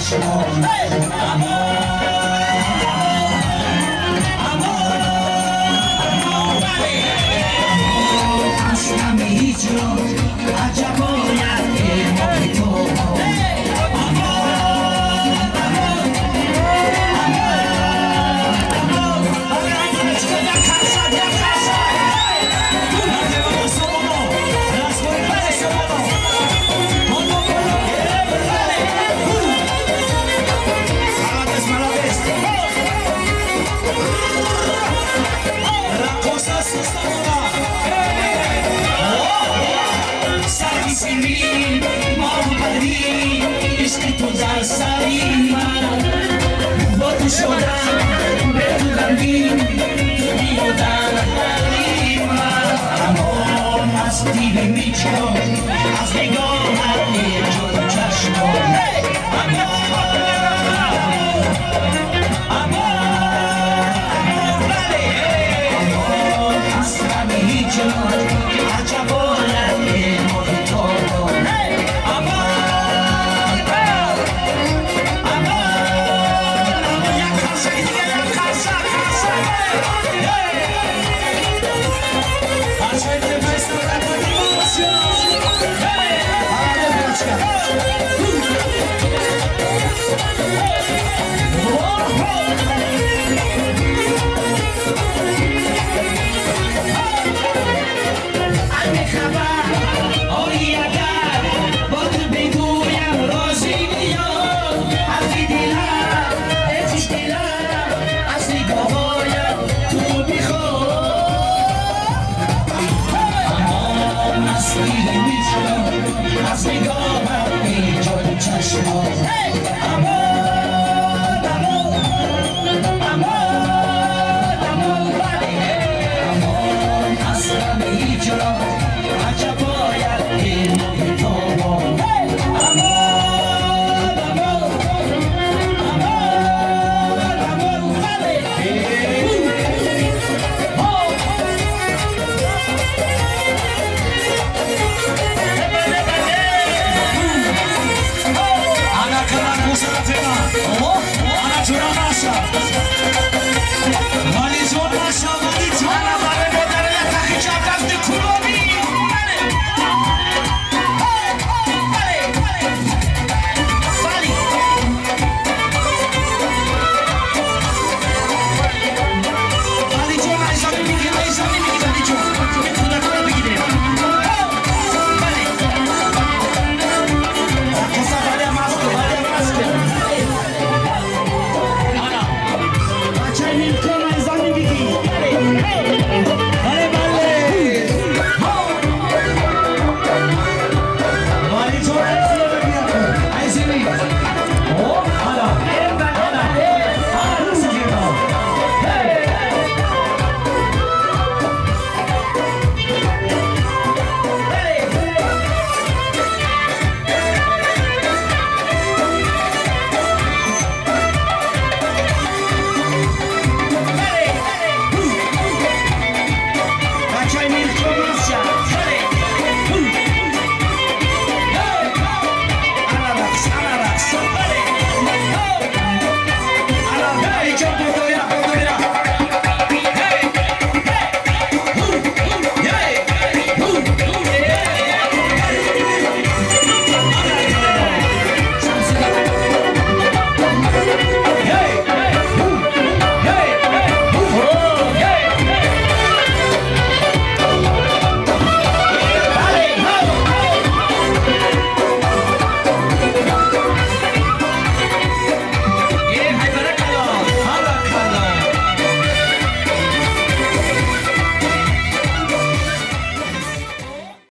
Чашмон амон, амон, амон, аз ғами ҳиҷрон аҷаб ояд моҳи тобон. Амон, амон, амон, амон. Як қарсак, як қарсак. Боло, боло, бале. Молодец, молодец. Раққоса Сустамова. Сарви симин, моҳу бадри, ишқи ту дар сари ман. Бо ту шудам, бе ту ғамгин, ту биё дар ҳали ман. Амон аз диви мичгон.